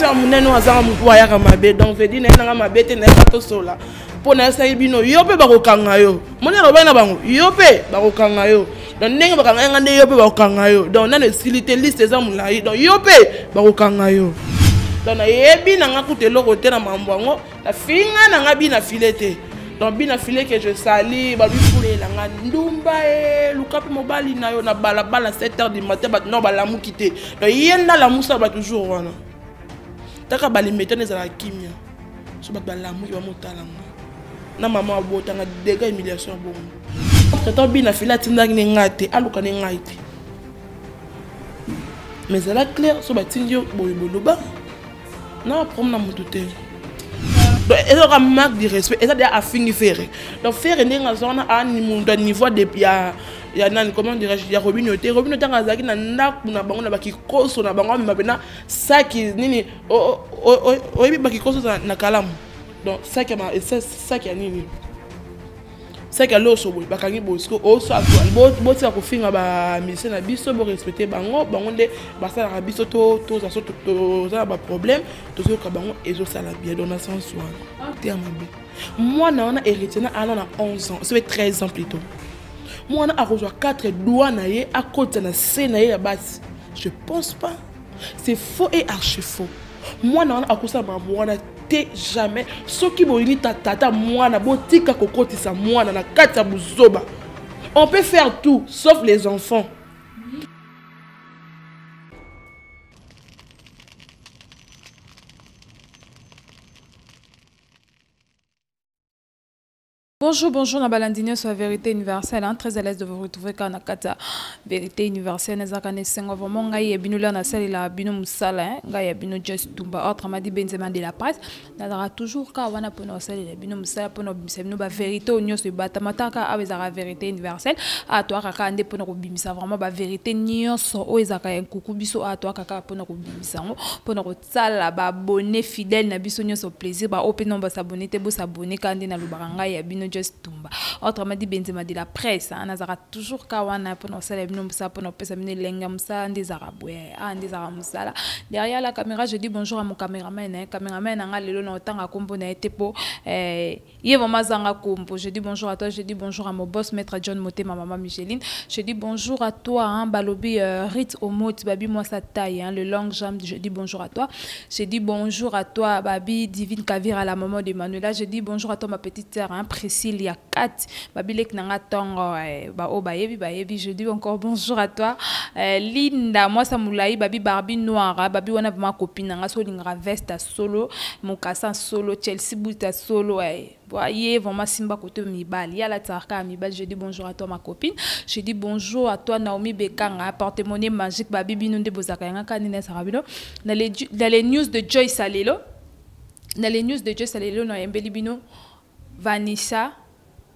Ya monene oyo azanga motu ayaka mabe, donc vedi na ye nanga mabe te, nayeba tosola mpo nayesaki bino, yo mpe bakokanga yo. Moni alobaki na bango, yo mpe bakokanga yo. Donc ndenge bakanga yanga nde yo mpe bakokanga yo. Donc nano esili te, liste eza molai. Donc yo mpe bakokanga yo. Donc nayebi nanga kuta eloko te na mambo yango, nafinga nanga bina file te. Donc bina file ke je sali babi fulela nga ndumba e luka mpe mobali na yo na balabala 7 heures du matin, bato nao balamuki te. Donc ye nde alamusa bato jour wana, taka balimete ezalaka kimia, so bato balamuki bamotala nga na mama abotanga dega humiliation ya bongo. Entre temps bina file atindaki ne ngai te, aluka ne ngai te, mais ezala clair, so batindi yo boye boloba na problème na motu te. Donc eza kaka manque de respect, eza deja afingi Ferre. Donc Ferre ndenge aza wana, ani moto ya niveau de ya nani, comment dirais-je, ya Robino te. Robino ntango azalaki na ndako na bango na bakikoso na bango, amema mpena saki nini, oyebi bakikoso na kalamu. Donc saki ya saki ya nini, saki ya loso boye bakangi boye. Siko oso botika kofinga bamusicien na biso, borespecte bango. Bango nde basalaka biso toza so toza na baproblème, tozoyoka bango, ezosala bien. Donc na sens wana te ya mabe, mwana wana héritier na ana na 11 ans, soki 13 ans plutôt, mwana akozwa 4 doigts na ye akotisa na se na ye ya basi, je pense pas, c'est faux et archi faux. Mwana wana akosala makambo wana te, jamais. Soki bolingi tata mwana, botika kokotisa mwana na kati ya buzoba. On peut faire tout sauf les enfants. Bonjour, bonjour, na balandi nyonso ya Vérité Universelle, hein, très à l'aise de vous retrouver kaka na kati ya Vérité Universelle. Nazalaka na esengo vraiment, ngai ya bino lelo nasalela bino mosala, hein, ngai ya bino Joyce Tumba, autrement dit Benzema de la presse. Nazalaka toujours kaka wana mpona kosalela bino mosala, mpona kobimisa bino bavérité oyo nyonso ebatama taka awa. Ezalaka Vérité Universelle awa, toyaka kaka nde mpona kobimisa vraiment bavérité nyonso oyo ezalaka ya nkuku. Biso awa toyaka kaka mpona kobimisa yango, mpona kosala baabonné fidèle na biso nyonso plaisir. Baoyo mpe non basabone te, bosabone kaka nde nalobaka. Ngai ya bino Joyce Tumba, autrement dit Benzema de la presse, hein, nazalaka toujours ka wana mpona kosala bino mosala, mpona kopesa bino elenge ya mosala. Nde ezalaka boye, ah, nde ezalaka mosala. Derrière la caméra, je dis bonjour à mon caméraman, hein, caméraman na nga lelo na otanga kombo na ye te po ye vraiment azanga kombo. Je dis bonjour à toi, je dis bonjour à mon boss, maître John Motema, maman Micheline. Je dis bonjour à toi, hein, balobi Rit Omot, babi moi sa taille, hein, le long jambe. Je dis bonjour à toi. Je dis bonjour à toi, babi Divine Kavira, la maman de Manuela. Je dis bonjour à toi, ma petite sœur, hein, Priscille Yakat, babi lek nanga tongo, ba o bayebi bayebi. Je dis encore bonjour à toi, Linda, moi sa moulaï, babi Barbie noire, hein, babi wana ma copine nanga so lingara veste solo, mokasa solo, Chelsea buta solo, ouais. Voyez vraiment Simba côté mibali. Yala tsarka mibali. Je dis bonjour à toi, ma copine. Je dis bonjour à toi, Naomi Bekanga, porte-monnaie magique, babi bino nde bozaka yanga kanine sarabino. Dans les news de Joyce Alelo. Dans les news de Joyce Alelo na yembeli bino Vanessa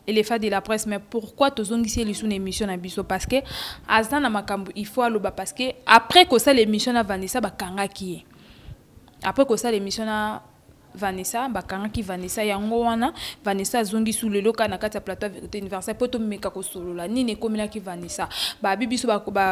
éléphant de la presse. Mais pourquoi tozongisi lisusu na émission na biso? Parce que aza na makambo il faut aloba, parce que après kosala émission na Vanessa, bakangaki ye. Après kosala émission na Vanessa, bakangaki Vanessa. Yango wana Vanessa azongi su lelo kaka na kati ya plateau ya Vérité Universelle mpo tomeka kosolola nini ekomelaki Vanessa. Babi biso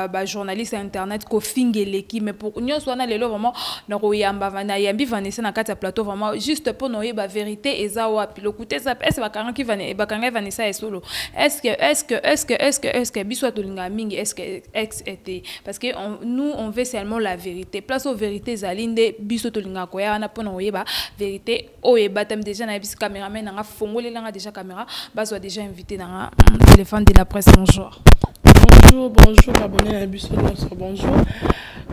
bajournaliste ya internet kofinga eleki, mais pour nyonso wana lelo vraiment nakoyamba, nayambi Vanessa na kati ya plateau vraiment juste mpo na oyeba vérité eza wapi, lokuta eza. Est ce bakangaki, bakangaki Vanessa esolo? Est ce que est ce que est ce que est ce que est ce que biso tolingaka mingi, est ce que ex ete? Parce que nous, on veut seulement la vérité. Place oyo vérité ezali nde biso tolingaka koya wana mpona koyeba vérité oyo ebatami. Déjà nayebisi caméraman nanga, fongolelanga déjà caméra, bazwa déjà invité nanga. Éléphant de la presse, bonjour. Bonjour, bonjour, abonné na biso nyonso, bonjour.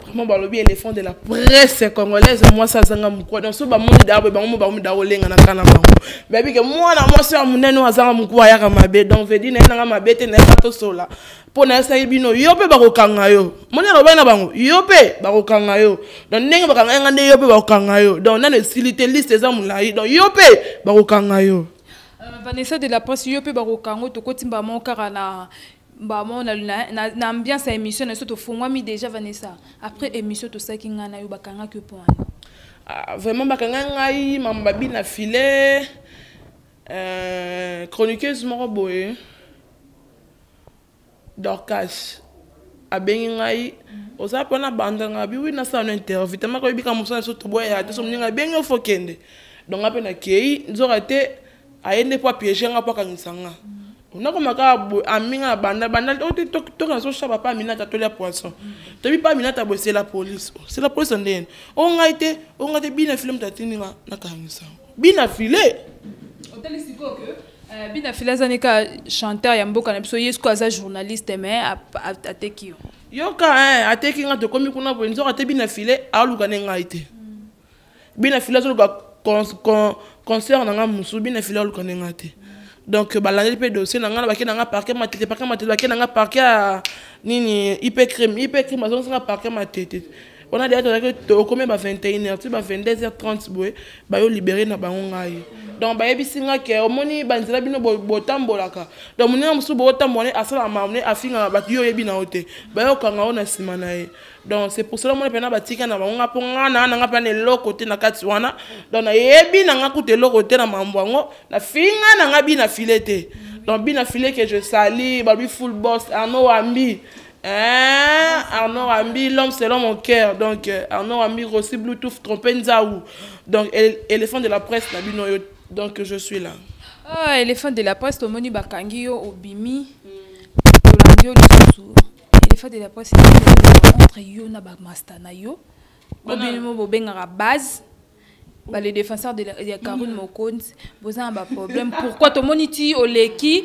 Vraiment balobi éléphant de la presse congolaise, mwasi azanga mokwa. Donc so bamoni daa boye, bango mo bango daa kolenga na kana bango, bayebi ke mwana mwasi ya monene oyo azanga mokwa ayaka mabe. Donc vedi na ye nanga mabe te, nayeba tosola mpo nayesaki bino, yo mpe bakokanga yo. Moni alobaki na bango, yo mpe bakokanga yo. Donc ndenge bakanga yanga nde yo mpe bakokanga yo. Donc nano esili te, liste eza molai. Donc yo mpe bakokanga yo. Vanessa de la presse, yo mpe bakokanga. Tokotimba mo kaka na bamo na ambiance ya émission na biso. Tofungwami déjà. Vanessa, après émission tosalaki ngai na yo, bakangaki yo mpo wana? Ah, vraiment bakanga ngai mama babi na filet. Chroniqueuse moko boye Dorcas abengi ngai, oza mpona banda ngai abi wi, nasala no interview tamaka oyebi ka mosala so toboya te, so moninga abengi yo fo kende. Donc nga mpe nakei, nzoka te aye nde mpo apiége nga mpo akangisa nga. Nakoma kaka boye, aminga na banda banda oyo te, tokenda so shaba pa Aminata, tolia poisson, toyebi pa Aminata boye. C'est la police, c'est la police ndeni o ngai te, o ngai te. Bina file moto atindi nga nakangisa bina file. Otali sikoyo ke Bina File aza nika chanteur ya mboka na biso, ye sikoyo aza journaliste, mais ateki yo. Yoka, hein, ateki nga. Tokomi kuna boye, nzoka te Bina File aluka nde ngai te. Bina File azoluka concert na nga mosusu, Bina File aluka nde ngai te. Donc balandeli mpe dossier na ngai na bake na nga parquet Matete, parquet Matete, bake na nga parquet ya nini, IP crime, IP crime azongisanga parquet Matete wana. Deya tozalaki, tokomi ba 21 heures ti ba 22 heures 30 boye, bayo libéré na bango ngai. Donc bayebisi nga ke omoni banzela bino botambolaka, donc moninga mosusu bootambola ne asalaka makambo ne afingaka bato, yo oyebi na yo te, bayokanga yo na nsima na ye. Donc c'est pour cela omoni mpena batika na bango nga, mpo nga na nga mpe na eloko te na kati wana. Donc nayebi na nga kuta eloko te na mambo yango, nafinga na nga Bina File te. Donc Bina File que je sali, babi full boss Arnaud Wambi. Hein? Arnaud Rambi, l'homme selon mon cœur. Donc, Arnaud Rambi, Rossi Bluetooth, trompé Nzaou. Donc, éléphant de la presse, Nabino, donc je suis là. Ah, éléphant de la presse, tomoni bakangi yo obimi. Tolandi yo lisusu. Éléphant de la presse, entre yo na ba master na yo. Obimi mo bobengaka base. Ba les défenseurs de la, ya Karine Mokonzi, boza na ba problème. Pourquoi tomoni ti oleki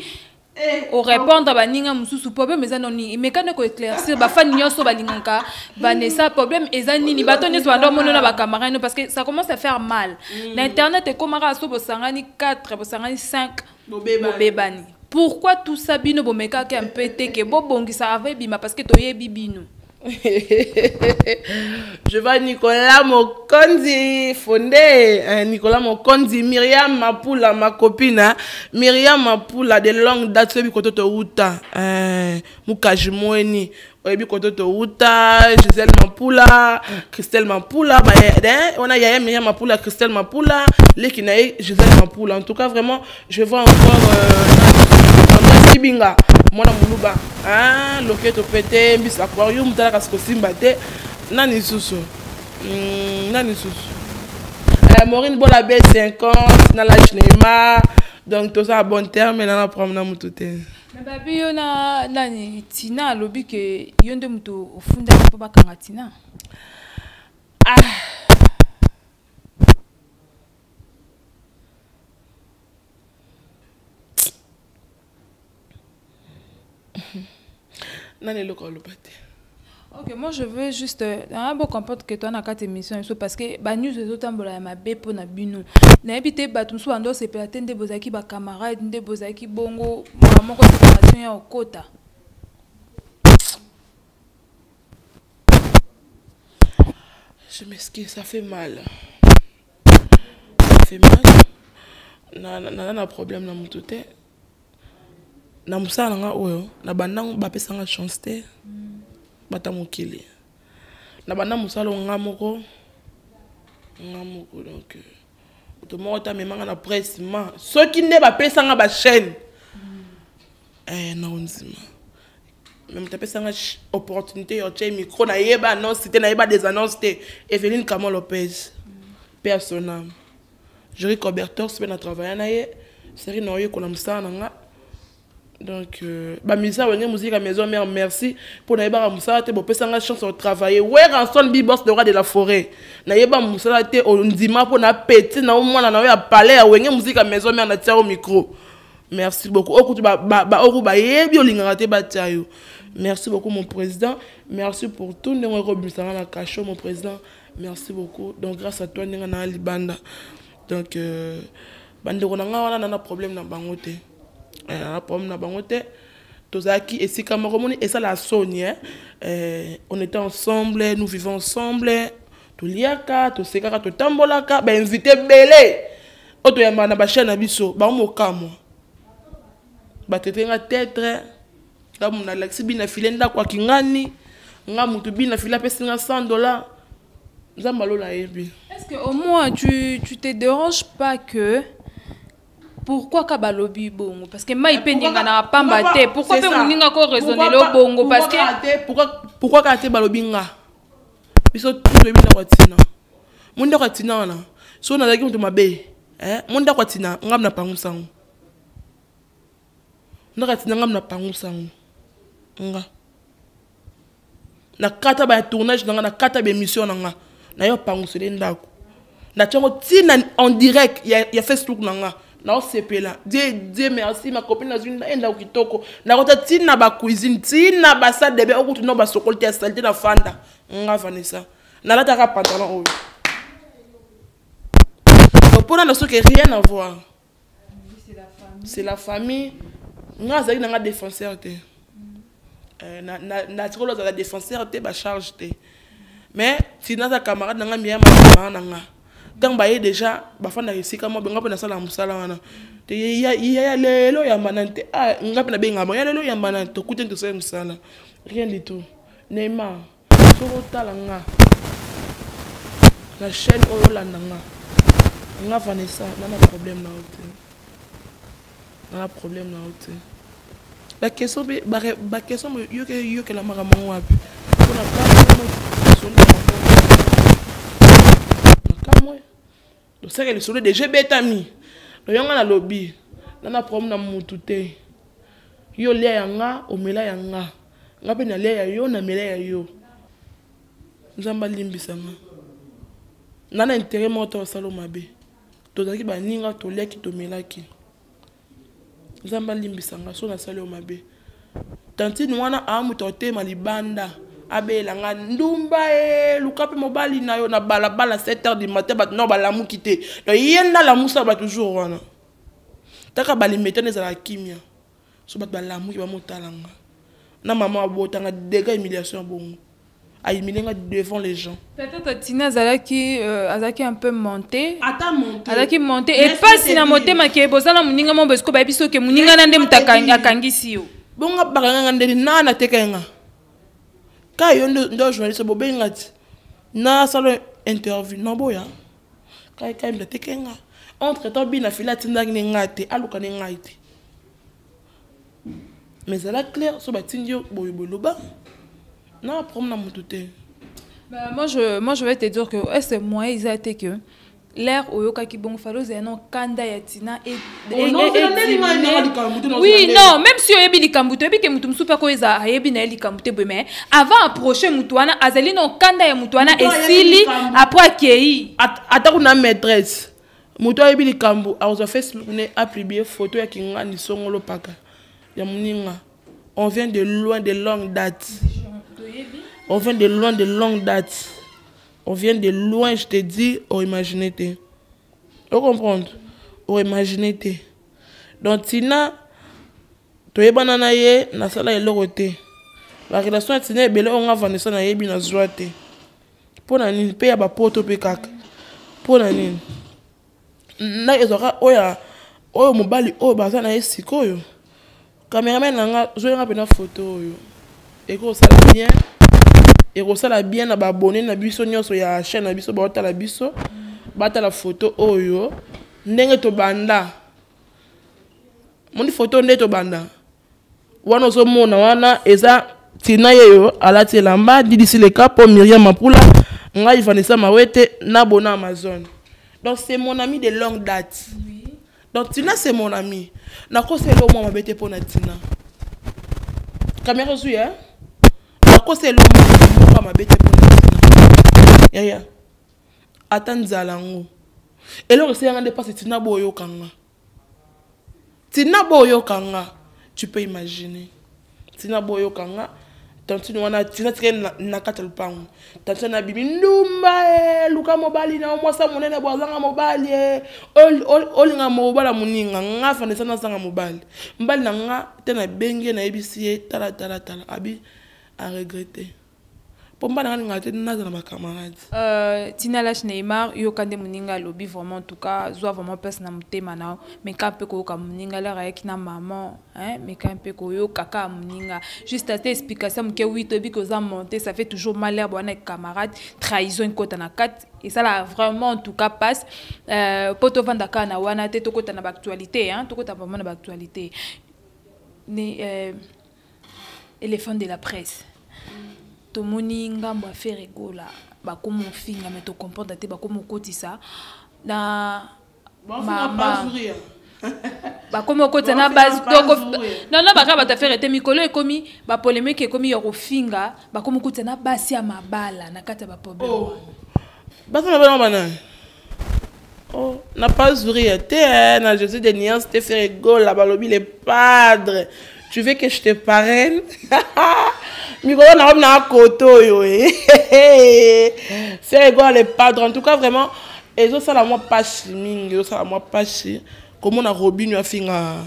orépondre baninga mosusu? Problème eza nini? Mekani koéclaircir bafani nyonso balingaka Vanessa. Problème eza nini? Bato nyonso bando omoni na bacamarade no, parce que ça commence à faire mal na internet. Ekomaka so bosangani 4, bosangani 5, bobebani. Pourquoi tout ça? Bino bomekaka un peu te ke bobongisa avant ebima, parce que toyebi bino. Je vois Nicolas Mokonzi Fondé, hein, Nicolas Mokonzi, Myriam Mapula, ma copine, hein, Myriam Mapula de longue date, celui koto to uta, hein, Mukaji Moeni, oyebi koto to uta, Gisèle Mapula, Christelle Mapula, bah, hein, on a Yaya Myriam Mapula, Christelle Mapula, leki na ye Gisèle Mapula. En tout cas, vraiment, je vois encore André Sibinga, mwana moluba, hein, loketo pete, mbisi aquarium, talaka sikosimba te, nani lisusu, nani lisusu, Maureen Bola B50 na Lage Neymar. Donc toza à bon terme, na na problème na mutu te. Mais babi yo na nani, Tina alobi ke yo nde moto ofundaki mpo bakanga Tina. Ah, nani eloko aloba te. Ok, moi je veux juste un bon comprendre que toi na kati émission biso, parce que ba news ezotambola ya mabe mpo na bino. Nayebi te, bato mosusu bando osepela te nde bozalaki bacamarade, nde bozalaki bongo, mbala moko séparation ya okota. Je m'excuse, ça fait mal, ça fait mal. Naza na problème na motu te na mosala na nga oyo. Na bandango bapesanga chance te, bata mokili na banda mosala oyo nga moko, nga moko. Donc moto moko te amemanga na presse ma soki nde bapesanga bachaîne na ondima. Mais moto apesanga opportunité ya otie micro, nayeba annonce te, nayeba des annonces te, Eveline Camon Lopez, paix à son âme. Jerry Cobertor mpe na travaille na ye, série na oyekola mosala na nga. Donc bamisa Wenge Musique ya Maison Mère, merci mpo nayebaka mosala te, bopesanga chance otravailler. Werrason Bibos, le roi de la forêt, nayeba mosala te, ondima mpo na petit na omwana na oyo ya palais ya Wenge Musique ya Maison Mère, natia yo micro. Merci beaucoup. Okutu baoku bayebi olingaka te, batia yo. Merci beaucoup mon président, merci pour tout ndenge okobimisanga na cachot. Mon président, merci beaucoup. Donc grâce à toi ndenge na libanda. Donc bandeko na ngai wana, na problème na bango te, na problème na bango te. Tozalaki esika moko, moni esala soni, hein? On était ensemble, nous vivons ensemble, toliaka, tosekaka, totambolaka, bainvité ebele oyo toyambaka na bachaîne na biso, bango mokamwa batete nga tetre. Nga moto nalakisi Bina File ndako akingani, nga motu Bina File apesi nga 100 $. Nzambe alola ayebi. Est-ce que au moins tu te déranges pas que Pourquoi ka balobi bongo? Parce que mai mpe ninganaka pamba te. Pourquoi mpe moninga ko raisonnele bongo? Parce que pourquoi kaka te balobi nga? Biso toyebi ndako ya Tina. Mo ndako ya Tina wana, so nazalaki moto mabe, mo ndako ya Tina, ngam na pangusango. Ndako ya Tina, ngam na pangusango. Nga na kata ba tournage na nga, na kata ba émission na nga, nayo pangusele ndako, natiango ntina en direct ya Facebook na nga. Naosepela, Dieu, Dieu merci, ma copine azwi ndako kitoko. Nakota ntina bacuisine, ntina basalle de bain, okutu no basokoli te ya saleté. Na fanda nga Vanessa, nalataka pantalon oyo mpona na soki rien à voir. C'est la famille. Nga azalaki nanga défenseur te, natikolo azala défenseur te, bacharge te, mais Tina aza camarade na nga, miyama camarade na nga. Ntango baye déjà, bafandaka esika moko, nga mpe nasala mosala wana te. Ya lelo yamba nani te, nga mpe nabengaka ya lelo yamba nani, tokutani, tosali mosala, rien du tout. Neymar, soki otala nga na chaîne oyo, olanda nga, nga Vanessa nana problème na yo te, nana problème na yo te. Baquestion mpe, baquestion yokela makambo yango wapi? Mpona kamwe kamwe tosaka lisolo déjà ebetami. Loyonga nalobi nana problème na mutu te. Yo lia ya nga, omela ya nga, nga mpe nalia ya yo, namela ya yo. Nzambe alimbisa nga, nga na intérêt moko te osala mabe. Tozalaki baninga, toliaki, tomelaki. Nzambe alimbisa nga so nasali yo mabe. Tantine wana aa moto atema libanda, abela nga ndumba e luka mpe mobali na yo na balabala 7 heures du matin. Bato nao balamuki te, donc ye nde alamusa bato jour wana. Taka balimete wana ezalaka kimia, so bato balamuki, bamotala nga na mama abotanga dégâts, humiliation ya bongo, ahumilié nga devant les gens. Peut-être Tina azalaki un peu monté. Ata monté. Azalaki monté epasi na motema ke bozala moninga mo bosiko, bayebi soki moninga na nde moto akangisi yo. Bongo bakanganga ndeni na nateka nga ka yo nde journaliste, bobenga ti nasala interview, naboya kai kai moto ateke nga. Entre temps bina fili atindaki ne ngai te, aluka ne ngai te, mais ezala clair, so batindi yo boye boye, loba na problème na motu te. Bah, moi, je vais te dire que est-ce moyen eza te que l'air oyokaki bongo, fallait ozala no kanda ya Tina. Oh, non, oui, non, même si oyebi likambo te, oyebi ke motu mosusu mpe akoyeza ayebi na ye likambo te boye, mais avant approche motu wana, azali no kanda ya motu wana esili, après akei. Ata kuna maîtresse, moto ayebi likambo, akozwa Facebook ne apublie photo ya kingani songolo paka ya moninga. On vient de loin, de longue date. On vient de loin, de longue date. On vient de loin, je te dis, oimagine te, ocomprendre, oimagine te. Donc Tina, toyebana na ye, nasala eloko te. Barelation ya Tina ebele oyo nga Vanessa nayebi, nazwa te. Mpo na nini mpe ya bapoto mpe kaka? Mpo na nini na ezwaka oyo oyo mobali oyo baza na ye sikoyo? Cameraman na nga, zoyenga mpena photo oyo, ekosala bien, ekosala bien na baabonné na biso nyonso ya chaîne na biso baotala biso, batala photo oyo ndenge tobanda. Moni photo nde tobanda wana, ozomona wana eza Tina yeyo alati elamba didisi leka mpo Miriam Mapula, ngai Vanessa Mawete na bona Amazon. Donc c'est mon ami de longue date, oui. Donc Tina, c'est mon ami. Nakosela mwa mabe te mpo na Tina. Caméra ozwi e, nakosela moko mabe te mpo na Tina. Yaya, ata nzala yango eloko eselanga nde mpasi. Tina boyokanga, Tina boyokanga, tu peux imaginer, Tina boyokanga. Tantine wana, Tina tikali na kati ya lupango. Tantine abimi ndumba e luka mobali na mwasa monene bo azanga mobali e olinga mobali ya moninga. Nga Vanessa nazanga mobali, mobali na nga te. Nabengi ye, nayebisi ye tala tala tala, abi aregretter. Mpo mba nanga lingaka te naza na bacamarade. Tina Lash Neymar, yoka nde moninga alobi. Vraiment, en tout cas, zwa vraiment place na motema na yo, meka mpe koyoka moninga lere ayaki na maman, hein, meka mpe koyoka kaka moninga, juste ate explication moke. Oui, toyebi koza monte, ça fait toujours mal l'air bwana camarade, trahison ekota na kati, esala vraiment en tout cas passe. Po tovanda kaka na wana te, tokota na baactualité, hein, tokota vraiment na baactualité. Ne éléphant de la presse, tomoni ngambo affaire Gola, bakoma ofinga, me tocomprendre te, bakoma okotisa na mama, bakomi okotisa na base. Non, baka bato affaire te. Mikolo ekomi bapolémique, ekomi ya kofinga, bakomi okotisa na basi ya mabala na kati ya baproblème. Oh. Basi mabala bana, oh, na pas sourire te na Jésus de nuance te. Ferre Gola balobi le padre, tu veux que je te parraine? Mikolo nakomi na koto oyo e Ferre Gola le padre. En tout cas, vraiment ezosala mwa pasi mingi, ezosala mwa pasi komona Robino afinga.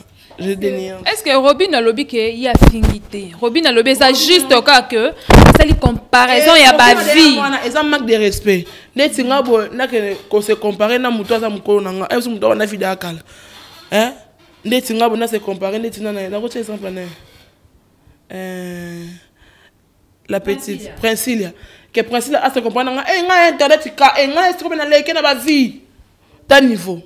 Est ce que Robin alobi ke ye afingi te? Robin alobi eza juste kaka ke asali comparaison ya bavie. Eza manque de respect. Neti nga boye, nakende kose comparer na moto aza mokolo na nga, esi moto awana vida ya kala. Ndeti nga boye, nase comparer ndeti na naye, nakotia exemple na ye, la petite Princilia, ke Princilia ase comparer na nga, e nga internet ka e nga esikomi naleke na bavie ta niveau.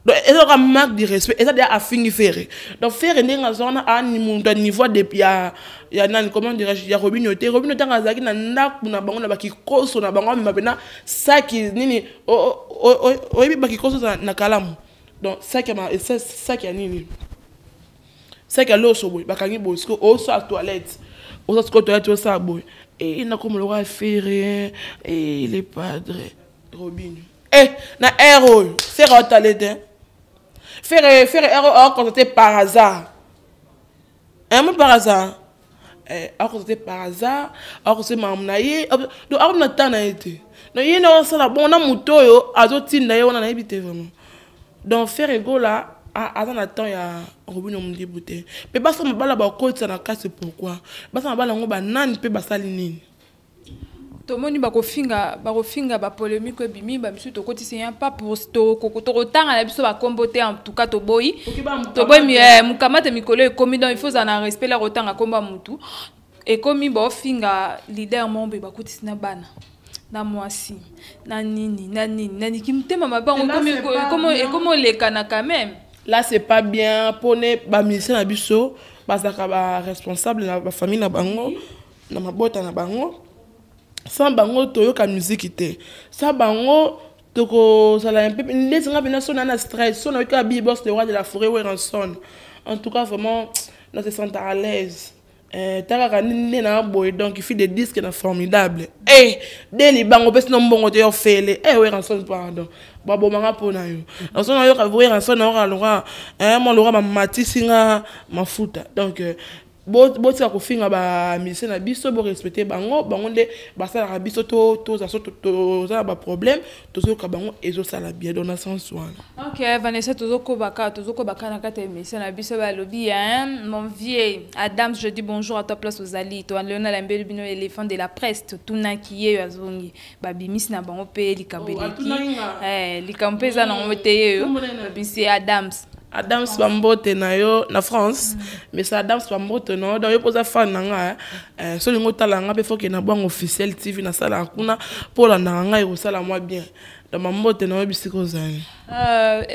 Donc eza kaka manque de respect, eza deja afingi Ferre. Donc Ferre ndenge aza wana, ani moto ya niveau ya nani, comment dirais-je, ya Robino te. Robino ntango azalaki na ndako na bango na bakikoso na bango, amema mpena saki nini, oyebi bakikoso na kalamu. Donc saki ya nini, saki ya loso boye, bakangi boye, sikoyo osala toilette, oza sikoyo toilette, osala boye, e nakoma lokola Ferre e le padre Robino. Na aire oyo Ferre aotale te. Ferre aire aoconstaté par hasard, un mot par hasard, aoconstaté par hasard, aoconstaté makambo na ye. Donc akomi na temps na ye te. Donc ye nde osala bon na moto oyo azotinda ye wana, nayebi te vraiment. Donc Ferre Gola aza na temps ya Robino Mondibu te. Mpe basala mabala, bakotisa na kasi. Pourquoi basala mabala yango? Banani mpe basali nini? Tomoni bakofinga, bakofinga, bapolémique ebimi, bamisusu tokotisi ya pas pour tokotanga na biso bakombo te. En tout cas, toboyi, toboyi mokamate. Mikolo ekomi, donc il faut ozala na respect la kotanga kombo ya mutu. Ekomi baofinga leader moko boye, bakotisi na bana na mwasi na nini na nini na niki, motema mabe yango ekomi olekana quand même. Là, c'est pas bien. Mpone bamusicien na biso bazalaka baresponsable na bafamille na bango, na mabota na bango. Sans bango toyoka musique te, sans bango tokozala mpe ndeti nga mpena so na na stress, so nayoki abi boss, le roi de la forêt Werrason. En tout cas, vraiment na se sentir à l'aise. Ta kaka nde na boye. Donc il fit des disques na formidable e de libango opesi no mbongo te, yo fele e Werrason, pardon, babomanga mpo na yo. So nayoka Werrason, nayoka lokwa mwa lokwa bamatisi nga mafuta. Donc botika kofinga bamusicien na biso, borespecte bango. Bango nde basalaka biso toza so toza na baproblème, tozoyoka bango, ezosala bien. Donc na sens wana. Ok, Vanessa, tozokobaka, tozokobaka na kati ya émission na biso. Balobi, hein, mon vieux Adams, je dis bonjour à toi, place ozali. Toaleona lambeli bino éléphant de la presse, totunaki ye, azongi, babimisi na bango mpe likambo eleki, likambo mpe eza nango te. Ye oyo babimisi Adams. Adams, bambote na yo na France. Mais c'est Adams, bambote na yo. Donc yo mpoza fan na nga, so olingi otala nga mpe, foke na bwango officiel TV, nasalaka kuna mpo olandaka ngai, ekosala mwa bien. Donc bambote na yo bisika ozali.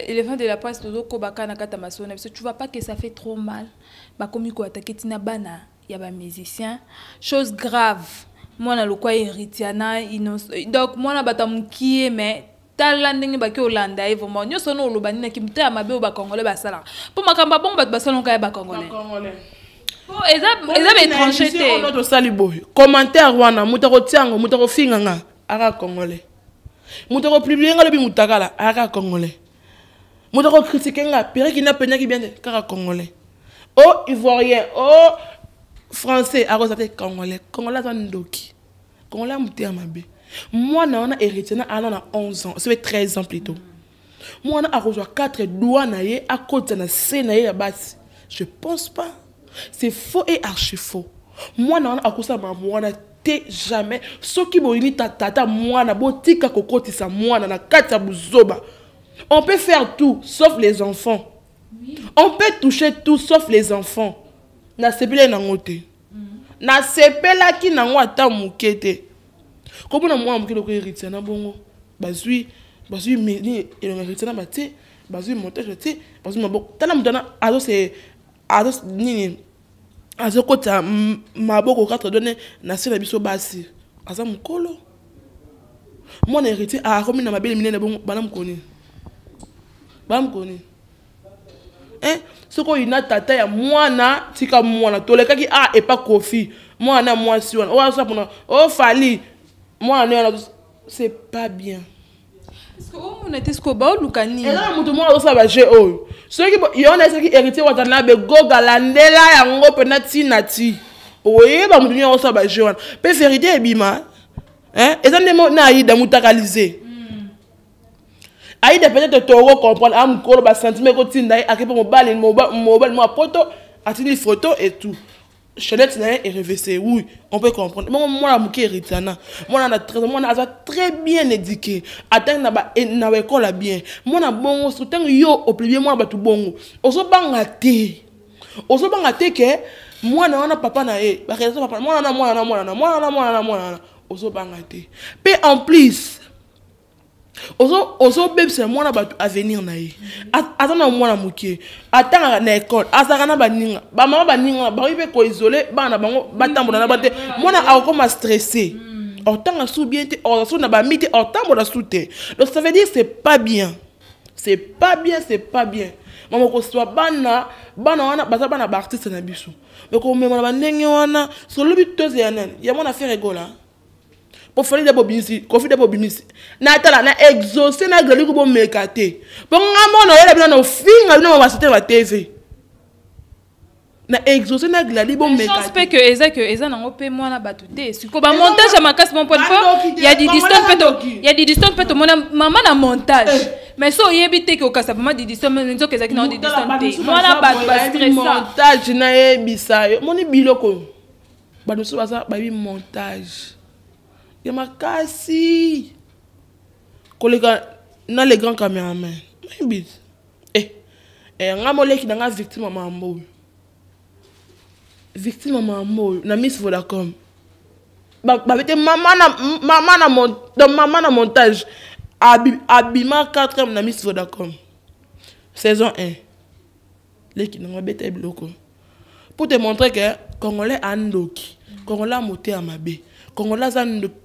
Éléphant de la presse, tozokobaka na kati ya masolo na biso. Tu vois pas que ça fait trop mal? Bakomi koattaquer ntina bana ya bamusicien, chose grave. Mwana lokwa Héritier na, donc mwana bato ya mokie, mais tala ndenge baki olanda ye. Vraiment, nyonso wana oloba nini? Motema mabe oyo bacongolais basalaka, mpo makambo abongo bato basalaka ya bacongolais, po eza baétranger te. Tosali boye, commentaire wana, moto akotia yango, moto akofinga nga aka congolais, moto akopublie nga lobi mutakala aka congolais, moto akocritiquer nga pereki na penyaki bien te kaka congolais, o ivoirien, o français akoza te. Congolais, congolais aza ndoki, congolais amotema mabe. Mwana wana Héritier na ana na 11 ans, soki 13 ans plutôt, mwana akozwa 4 doigts na ye, akotisa na se na ye ya basi? Je pense pas, c'est faux et archi faux. Mwana wana akosala makambo wana Te, jamais. Soki boyini tata mwana, botika kokotisa mwana na kati ya buzoba. On peut faire tout sauf les enfants, oui. On peut toucher tout sauf les enfants. Nasepelaki nango te, nasepelaki nango ata moke te. Komona mwana moke lokola Héritier na bongo, bazwi nini, elonga Héritier na batie, bazwi montage, batie, bazwi maboko. Tala moto wana azose azo nini, azokota maboko 4 done na se na biso basi. Aza mokolo, mwana Héritier akomi na mabele minene bongo. Bana mokoni, bana mokoni. Soki oyina tata ya mwana, tika mwana. Tolekaki a epa Kofi, mwana mwasi wana oyo aza mpona ofali mwana wana, c'est pas bien. Omona te sikoyo baoluka nini? Eza na moto moko azosala baje oyo. Soki yo na soki Héritier Watanabe goga, landela yango mpena ntina ti oyeba moto nyonso azosala baje wana. Mpe vérité ebima, eza nde na Aida mutakalize. Aida, peut-être toko comprendre, a mokolo, basentiment ekotinda ye, ake mpe mobali, mobali mo apoto, atindi photo et tout, chaînette na ye erevese. Oui, on peut comprendre. Bongo mwana moke Héritiana, mwana na 13, mwana aza très bien éduqué, atangi na baekole ya bien. Mwana bongo, so ntango yo opublier mwana bato bongo, ozobanga te, ozobanga te ke mwana wana, papa na ye, barelation papa mwana na mwana na mwana na mwana na mwana na mwana wana, ozobanga te? Mpe en plus ozobebisa mwana bato avenir na ye. Aza na mwana moke, atangaka na ekole, azalaka na baninga, bamama baninga bakoki mpe koisoler bana na bango, batambola na ba te. Mwana akokoma stressé, otanga su bien te, oza su na bami te, otambola su te. Donc ça veut dire, c'est pas bien, c'est pas bien, c'est pas bien. Mama, kozwa bana, bana wana baza bana baartiste na biso, mais komema na bandenge wana, solobi tozela nani ya mwana Ferre Gola? Po Fally nde bobimisi, Kofi nde bobimisi, natala na exaucé na glali ko bomeka te. Mpo nga mona oyela bino na ofinga bino basite ba TV na exaucé na glali, bomeka. Chance mpe ke eza, ke eza nango mpe mwana bato te. Sikoyo bamontage ya makasi mo mpo ya Didistone mpe, ya Didistone mpe tomona mama na montage, mais so oyebi te ke okasa vraiment Didistone, nzoka ezalaki nango Didistone te, mwana bato bastressa. Montage, nayebisa yo, moni biloko, bato mosusu baza bayebi montage ya makasi koleka na les grands caméraman. Nayebi nga moleki na nga victime ya mambo oyo, victime ya mambo oyo na Miss Vodacom. Babete mama na donc mama na montage abima 4 na Miss Vodacom saison 1. Leki nango abeta biloko pour te montrer que Congolais andoki, Congolais amotema mabe, Congolais aza,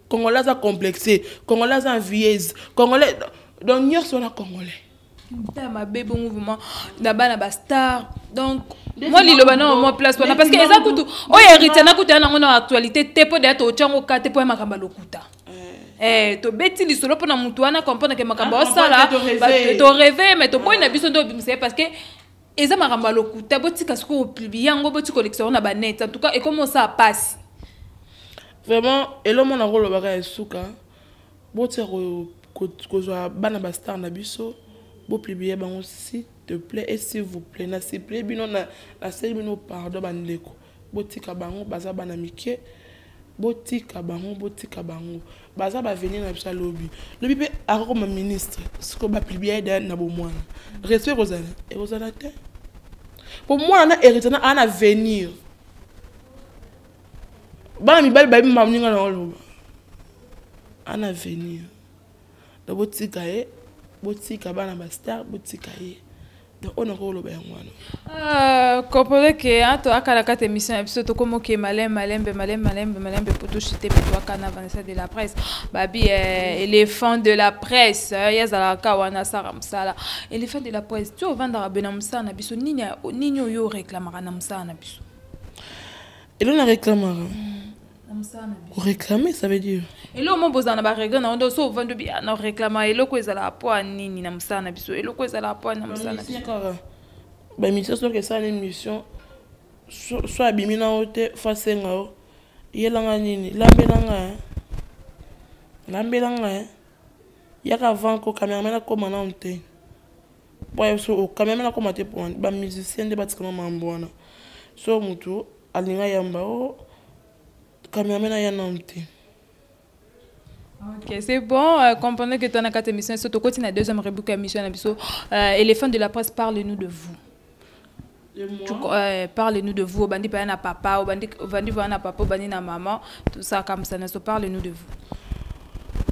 Congolais aza complexé, Congolais aza envieuse, Congolais donc nyonso wana, Congolais. Motema mabe bongo vraiment na bana bastar. Donc mwa liloba na mwa place wana, parce que eza kutu oyo Héritier na kutu ya nango na actualité te, mpo deya totyango ka te mpo ya makambo ya lokuta. Tobeti lisolo mpo na mutu wana comprendre ke makambo osala torêver, mais toboyi na biso nde obimisa ye, parce que eza makambo ya lokuta. Botika sikoyo opublier yango, botika kolekisa yango na banet. En tout cas ekomi osala pasi. Vraiment, eloko mona kolobaka ya suka, botika kozwa bana bastar na biso, bopublier bango, s'il te plaît et s'il vous plaît. Na supplie bino, nasali bino pardon, bandeko, botika bango, baza bana mike, botika bango, botika bango, baza bavenir na biso. Alobi lobi mpe akokoma ministre, sikoyo bapublier ye na bomwana, respect ekozala, ekozala te. Po mwana na Héritier na aa na avenir, bana mibali bayebi maninga na oloba aa na avenir. Donc botika ye, botika bana bastar, botika ye. Donc oyo nakoki koloba yango wana. Comprendre ke toakala kati émission ya biso, tokómi oke malembe malembe malembe malembe malembe po toshite. Mpe toaka na Vanessa de la presse, babi éléphant de la presse, ye azalaka wana, asala mosala. Éléphant de la presse, ti ovandaka be na mosala na biso, nini nini oyo oreklamaka na mosala na biso? Elo na réclamaka, réclamer, ça veut dire? Eloko mo bozala na baregret na ndo so ovandi obi na réclama eloko ezalaka po ya nini na mosala na biso, eloko ezalaka po na mosala na biso? Kaka bamission, soki esala émission, so abimi na yo te, fo asenga yo, yelanga nini, lambelanga, lambelanga, yaka avant ko cameraman akóma nano te. Po so cameraman akóma te, po bamusicien nde batikama mambo wana. So motu alinga yamba o. Cameraman aya nanu te. Ok, c'est bon. Comprenez que toi, dans quatre émissions, surtout quand la deuxième rubrique émission, éléphant de la presse, parle-nous de vous. De moi? Parle-nous de vous. Obandi pa na papa, obandi, obandi na papa, obandi na maman, tout ça comme ça. Parle-nous de vous.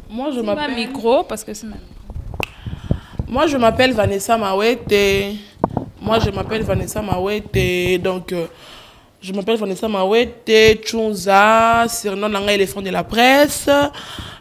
Moi, je C'est ma m'appelle micro, parce que c'est ma Moi, je m'appelle Vanessa Mawete. Moi, je m'appelle Vanessa Mawete. Donc, je m'appelle Vanessa Mawete, Tchunza, surnom na ngai éléphant de la presse.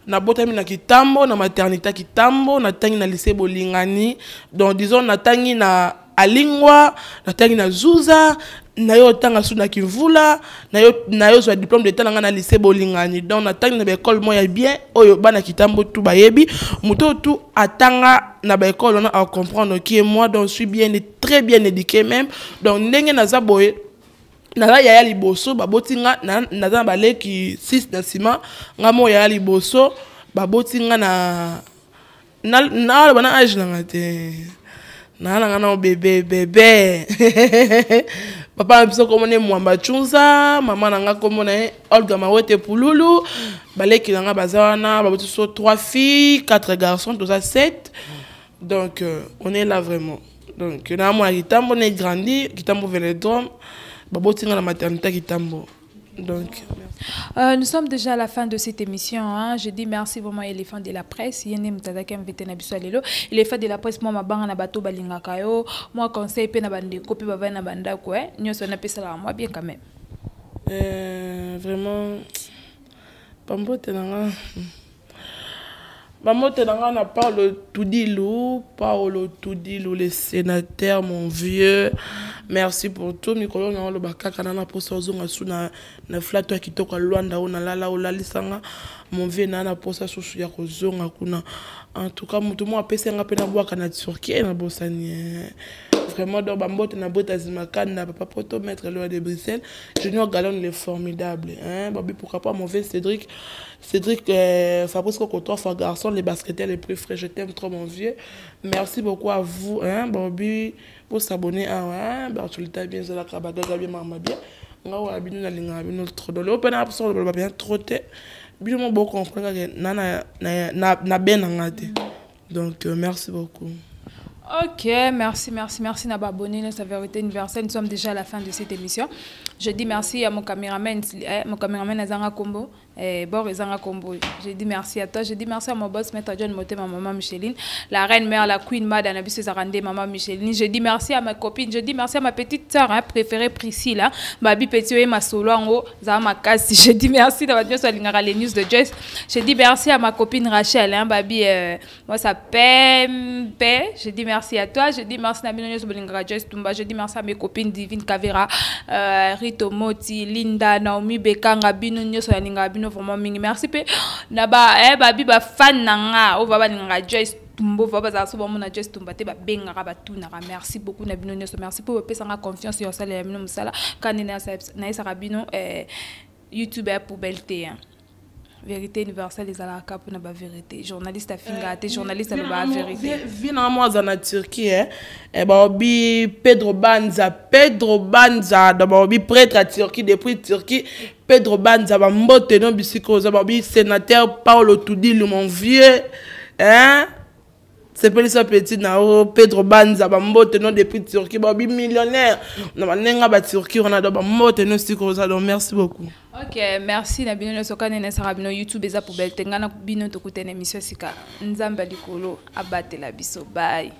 Nabotami na Kitambo, na maternité Kitambo, natangi na lycée Bolingani. Donc, disons, natangi na Alingwa, natangi na Zuza, nayo tanga su na Kimvula, nayo zwa diplôme d'état na lycée Bolingani. Donc, natangi na ba école moya bien, oyo bana Kitambo tout bayebi, muto tout atanga na ba école on a comprendre qui est moi, donc je suis bien, très bien éduqué même. Donc, ndenge naza boye, naza yaya liboso, baboti nga, naza na baleki 6 na nsima, nga mo yaya liboso, baboti nga na, na âge na nga te. Na nga na bébé, bébé. Papa na biso komona Mwamba Tchunza, mama na nga komona Olga Mawete Pululu, baleki na nga baza wana, baboti so 3 filles, 4 garçons, toza 7. Donc, on est là vraiment. Donc, na mwa Kitambo, on est grandi, Kitambo Vélodrome, baboti nga na maternité Kitambo. Donc, Nous sommes déjà à la fin de cette émission. Hein. Je dis merci vraiment à l'éléphant de la presse. Yene mutazaki invité na biso lelo. Éléphant de la presse, moi, ma banga na bato balinga kayo. Moi, conseil pe na bande kopi bava na banda quoi. Nyoso na pesa la moi bien quand même. Vraiment, pambote na nga. Pambote na nga na Paulo Tudilu, Paulo Tudilu, le sénateur, mon vieux. Merci pour tout. Mikolo na lo bakaka na na posa ozonga su na flat ya kitoko Luanda o na lala o lalisanga. Mon vieux na na posa susu ya kozonga kuna. En tout cas, mutu mo apesa nga pe na bwaka na Turquie na bosani. Vraiment donc bambote na bota zimakanda papa poto maître Loa de Bruxelles, Junior Galon le formidable, hein. Babi pourquoi pas mauvais Cédric. Cédric Fabrice Coco, trois garçon, les basketteurs les plus frais, je t'aime trop mon vieux. Merci beaucoup à vous, hein, Bobby, pour s'abonner à, hein, Bartolita bien, Zala Kabagaga bien, Mama bien. Nga wa bino na linga bino trop dole. Open up sur le bien trop te. Bino mo beaucoup comprendre que na na na na na ben na ngate. Donc merci beaucoup. Ok, merci, merci, merci d'avoir abonné à Vérité Universelle. Nous sommes déjà à la fin de cette émission. Je dis merci à mon caméraman, mon caméraman Azanga Kombo, Bor Azanga Kombo. Je dis merci à toi. Je dis merci à mon boss, Maître John Moté, ma maman Micheline, la reine mère, la queen Madame Abisso Zarande, maman Micheline. Je dis merci à ma copine. Je dis merci à ma petite sœur, hein, préférée Priscilla, hein, Babi Petit et ma solo en haut, Zama Kassi. Je dis merci d'avoir bien soigné les news de Joyce. Je dis merci à ma copine Rachel, hein, Babi, moi ça paix, paix. Je dis merci à toi. Je dis merci à Bino Nyonso Bolingaka Joyce Tumba. Je dis merci à mes copines Divine Kavera, Rito Moti, Linda, Naomi Bekanga, Bino Nyonso Bolingaka Bino vraiment mingi. Merci pe. Na ba, eh, babi ba fan na nga. O ba ba Joyce Tumbo, va ba so ba mona Joyce Tumba te ba bengaka ba tunaka. Merci beaucoup na Bino Nyonso. Merci pour pesa nga confiance yo sala ya bino musala. Kani na sa na esaka bino, YouTube ya poubelle te, hein. Vérité universelle ezalaka mpona ba vérité. Journaliste afinga te, journaliste aloba vérité. Vie na moi za na Turquie, hein. Eh, ba obi Pedro Banza, Pedro Banza, da ba obi prêtre à Turquie depuis Turquie, Pedro Banza ba mbote no bisiko za ba obi sénateur Paulo Tudilu mon vieux, hein. C'est pas ça petit na o Pedro Banza ba mbote no depuis Turquie, ba obi millionnaire. Na ba nenga ba Turquie on a ba mbote no siko za donc merci beaucoup. Ok, merci na bino nyonso kane na sara bino YouTube eza poubelle te ngana bino tokutana émission sika. Nzamba likolo abatela biso. Bye.